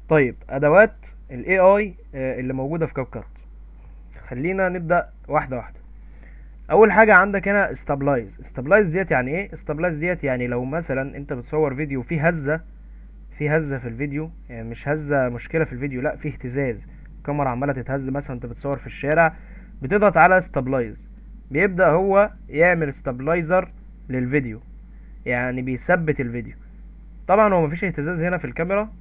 طيب ادوات ال AI اللي موجودة في CapCut، خلينا نبدا واحدة واحدة. اول حاجة عندك هنا stabilize. stabilize ديت يعني ايه؟ stabilize ديت يعني لو مثلا انت بتصور فيديو فيه هزه، في هزه في الفيديو، يعني مش هزه مشكلة في الفيديو، لا فيه اهتزاز، الكاميرا عماله تتهز مثلا انت بتصور في الشارع، بتضغط على stabilize بيبدا هو يعمل stabilizer للفيديو، يعني بيثبت الفيديو. طبعا هو مفيش اهتزاز هنا في الكاميرا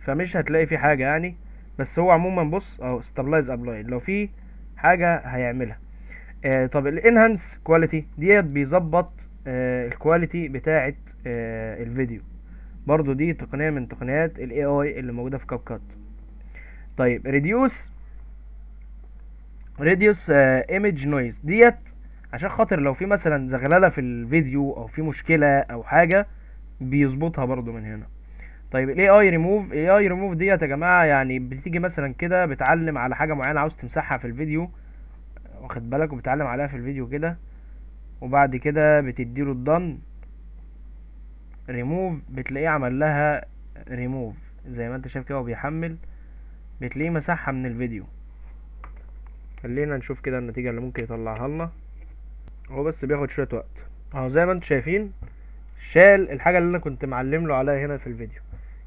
فمش هتلاقي فيه حاجة يعني، بس هو عموما بص اهو stabilize apply، لو في حاجة هيعملها. طب ال enhance quality ديت بيظبط ال quality بتاعه الفيديو، برضو دي تقنية من تقنيات ال AI اللي موجودة في CapCut. طيب reduce image noise ديت عشان خاطر لو في مثلا زغلله في الفيديو او في مشكلة او حاجة بيظبطها برضو من هنا. طيب الاي اي ريموف، الاي اي ريموف ديت يا جماعة يعني بتيجي مثلا كده بتعلم على حاجة معينة عاوز تمسحها في الفيديو، واخد بالك، وبتعلم عليها في الفيديو كده، وبعد كده بتديله الدن ريموف، بتلاقيه عمل لها ريموف زي ما انت شايف كده وبيحمل، بتلاقيه مسحها من الفيديو. خلينا نشوف كده النتيجة اللي ممكن يطلعها لنا، هو بس بياخد شوية وقت اهو. زي ما انتم شايفين شال الحاجة اللي انا كنت معلم له عليها هنا في الفيديو،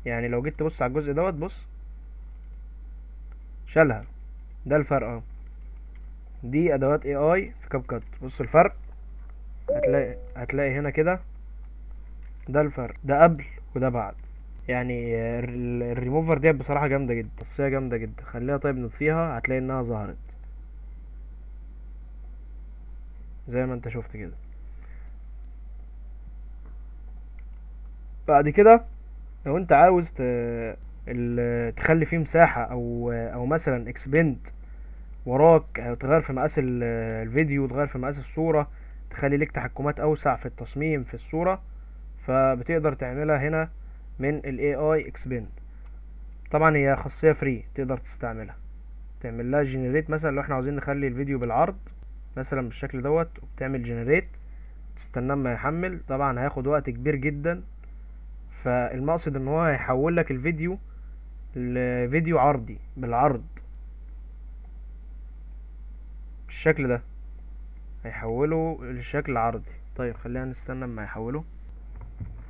يعني لو جيت تبص على الجزء دوت بص شالها. ده الفرق اهو، دي ادوات AI في CapCut. بص الفرق، هتلاقي هنا كده ده الفرق، ده قبل وده بعد. يعني الريموفر ديت بصراحة جامدة جدا، خاصية جامدة جدا. خليها طيب نطفيها، هتلاقي انها ظهرت زي ما انت شفت كده. بعد كده لو انت عاوز تخلي فيه مساحة او مثلا expand وراك، او تغير في مقاس الفيديو، تغير في مقاس الصورة، تخلي لك تحكمات اوسع في التصميم في الصورة، فبتقدر تعملها هنا من ال AI expand. طبعا هي خاصية free تقدر تستعملها، تعمل لها generate. مثلا لو احنا عاوزين نخلي الفيديو بالعرض مثلا بالشكل دوت، وبتعمل generate، تستناه اما يحمل. طبعا هياخد وقت كبير جدا، فالمقصد ان هو هيحول لك الفيديو لفيديو عرضي بالعرض بالشكل ده، هيحوله لشكل عرضي. طيب خلينا نستنى اما يحوله.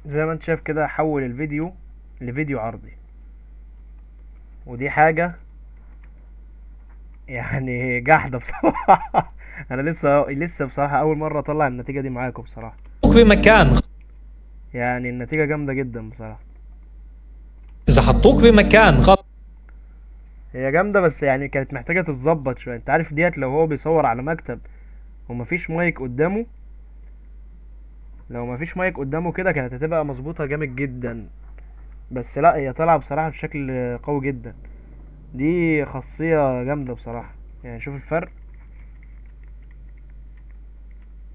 زي ما انت شايف كده حول الفيديو لفيديو عرضي، ودي حاجة جحدة بصراحة. انا لسه بصراحة اول مرة اطلع النتيجة دي معاكم بصراحة، بمكان النتيجة جامدة جدا بصراحة. إذا حطوك بمكان غلط هي جامدة، بس كانت محتاجة تتظبط شوية. انت عارف ديت لو هو بيصور على مكتب ومفيش مايك قدامه، لو مفيش مايك قدامه كده كانت هتبقى مظبوطة جامد جدا، بس لا هي طالعة بصراحة بشكل قوي جدا. دي خاصية جامدة بصراحة، شوف الفرق،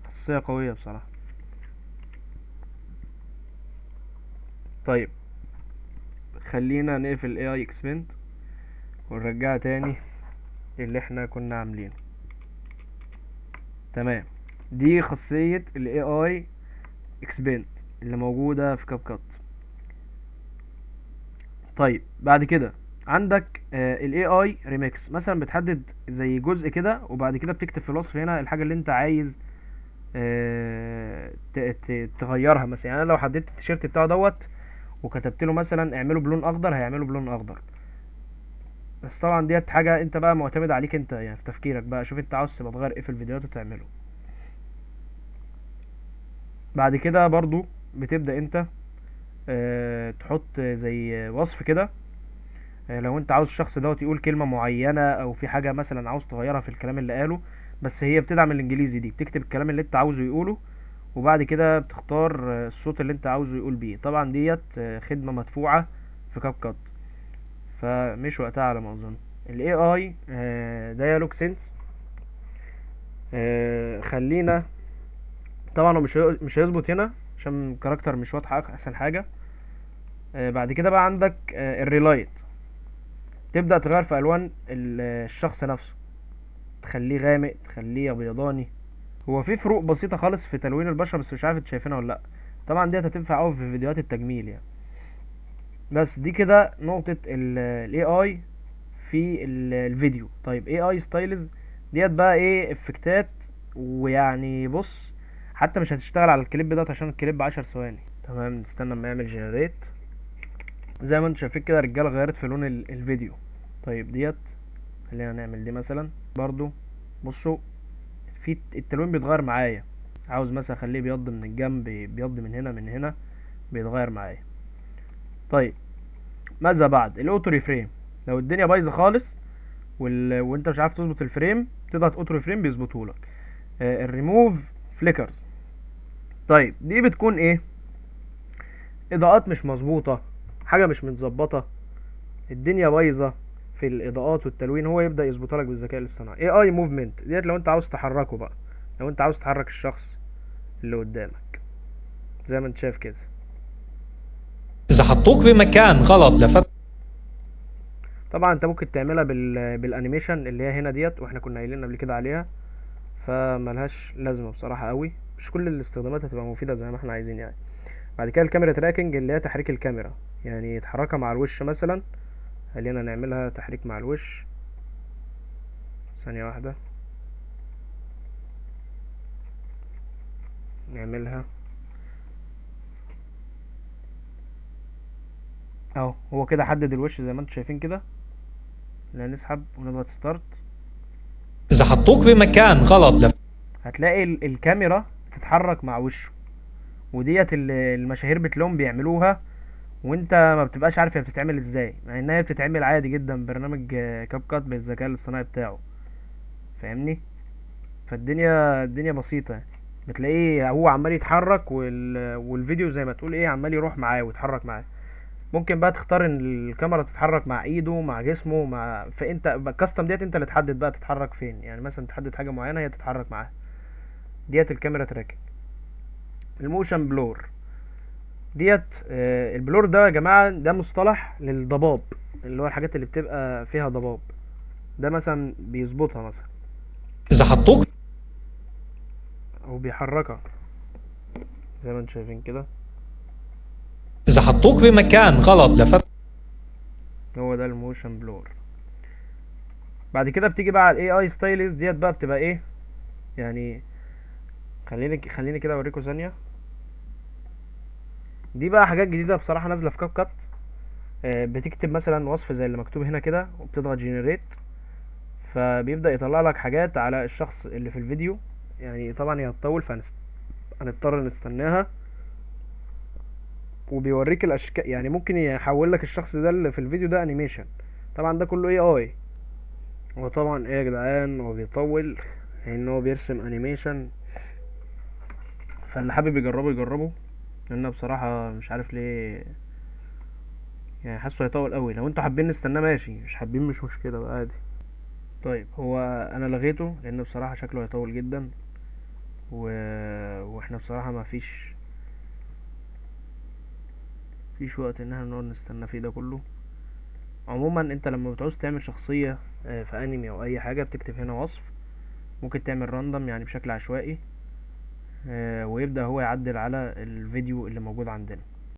خاصية قوية بصراحة. طيب خلينا نقفل AI expand ونرجعها تاني اللي احنا كنا عاملينه. تمام، دي خاصية ال AI expand اللي موجودة في CapCut. طيب بعد كده عندك ال AI remix، مثلا بتحدد زي جزء كده وبعد كده بتكتب في الوصف هنا الحاجة اللي انت عايز تغيرها. مثلا انا لو حددت التيشيرت بتاعه دوت وكتبت له مثلا اعمله بلون اخضر، هيعمله بلون اخضر. بس طبعا ديت حاجة انت بقى معتمد عليك انت، في تفكيرك بقى، شوف انت عاوز تبقى تغير ايه في الفيديوهات وتعمله. بعد كده برضو بتبدأ انت تحط زي وصف كده، لو انت عاوز الشخص دوت يقول كلمة معينة او في حاجة مثلا عاوز تغيرها في الكلام اللي قاله، بس هي بتدعم الانجليزي دي، بتكتب الكلام اللي انت عاوزه يقوله وبعد كده بتختار الصوت اللي انت عاوزه يقول بيه. طبعا ديت خدمة مدفوعة في كاب كات، فمش وقتها على ما اظن. ال AI، Dialog Sense، خلينا طبعا هو مش هيظبط هنا عشان الكاركتر مش واضحة احسن حاجة. بعد كده بقى عندك الريلايت، تبدأ تغير في ألوان الشخص نفسه، تخليه غامق تخليه أبيضاني. هو في فروق بسيطة خالص في تلوين البشرة، بس مش عارف انت شايفينها ولا لأ. طبعا دي هتنفع أوي في فيديوهات التجميل. بس دي كده نقطة ال AI في الفيديو. طيب AI styles ديت بقى ايه؟ effect ات، ويعني بص حتى مش هتشتغل على الكليب دوت عشان الكليب 10 ثواني. تمام، نستنى اما يعمل generate. زي ما انتم شايفين كده الرجالة غيرت في لون الفيديو. طيب ديت خلينا نعمل دي مثلا برضو، بصوا في التلوين بيتغير معايا، عاوز مثلا اخليه بيض من الجنب، بيض من هنا، من هنا، بيتغير معايا. طيب ماذا بعد؟ ال auto reframe، لو الدنيا بايظة خالص وانت مش عارف تظبط ال frame، تضغط auto reframe بيظبطه لك. الريموف فليكرز، طيب دي بتكون ايه؟ اضاءات مش مظبوطة، حاجة مش متظبطه، الدنيا بايظة في الاضاءات والتلوين، هو يبدا يظبطها لك بالذكاء الاصطناعي. AI movement ديت لو انت عاوز تحركه بقى، لو انت عاوز تحرك الشخص اللي قدامك زي ما انت شايف كده. إذا حطوك بمكان غلط لفترة طبعا انت ممكن تعملها بال animation اللي هي هنا ديت، واحنا كنا قايلين قبل كده عليها، فملهاش لازمه بصراحة قوي، مش كل الاستخدامات هتبقى مفيدة زي ما احنا عايزين. بعد كده ال camera tracking اللي هي تحريك الكاميرا، يعني تحركها مع الوش مثلا، خلينا نعملها تحريك مع الوش، ثانية واحدة نعملها اهو، هو كده حدد الوش زي ما انتم شايفين كده. لا نسحب ونضغط start. إذا حطوك بمكان غلط هتلاقي الكاميرا بتتحرك مع وشه، وديت المشاهير بتلاقيهم بيعملوها وانت ما بتبقاش عارف هي بتتعمل ازاي، مع انها بتتعمل عادي جدا برنامج CapCut بالذكاء الاصطناعي بتاعه، فاهمني؟ فالدنيا الدنيا بسيطة يعني. بتلاقيه هو عمال يتحرك والفيديو زي ما تقول ايه عمال يروح معاه ويتحرك معاه. ممكن بقى تختار ان الكاميرا تتحرك مع ايده مع جسمه مع، فانت ال custom ديت انت اللي تحدد بقى تتحرك فين، يعني مثلا تحدد حاجة معينة هي تتحرك معاها. ديت ال camera tracking. ال motion blur ديت، ال blur ده يا جماعة ده مصطلح للضباب، اللي هو الحاجات اللي بتبقى فيها ضباب، ده مثلا بيظبطها مثلا إذا حطوك او بيحركها زي ما انتم شايفين كده. إذا حطوك بمكان غلط لفترة هو ده ال motion blur. بعد كده بتيجي بقى على ال AI styles ديت بقى بتبقى ايه يعني، خليني كده اوريكم ثانية. دي بقى حاجات جديدة بصراحة نازلة في CapCut. بتكتب مثلا وصف زي اللي مكتوب هنا كده وبتضغط generate، فبيبدأ يطلع لك حاجات على الشخص اللي في الفيديو. طبعا هي هتطول فهنضطر نستناها، وبيوريك الاشكال، يعني ممكن يحول لك الشخص ده اللي في الفيديو ده animation. طبعا ده كله AI. هو طبعا ايه يا جدعان، هو بيطول لان هو بيرسم animation، فاللي حابب يجربه يجربه، لان انا بصراحة مش عارف ليه حاسه هيطول قوي. لو انتوا حابين نستناه ماشي، مش حابين مش مشكلة بقى عادي. طيب هو انا لغيته لان بصراحة شكله هيطول جدا، واحنا بصراحة ما فيش وقت ان احنا نقعد نستنى فيه ده كله. عموما انت لما بتعوز تعمل شخصية، في انمي او اي حاجة بتكتب هنا وصف، ممكن تعمل random يعني بشكل عشوائي، ويبدأ هو يعدل على الفيديو اللي موجود عندنا.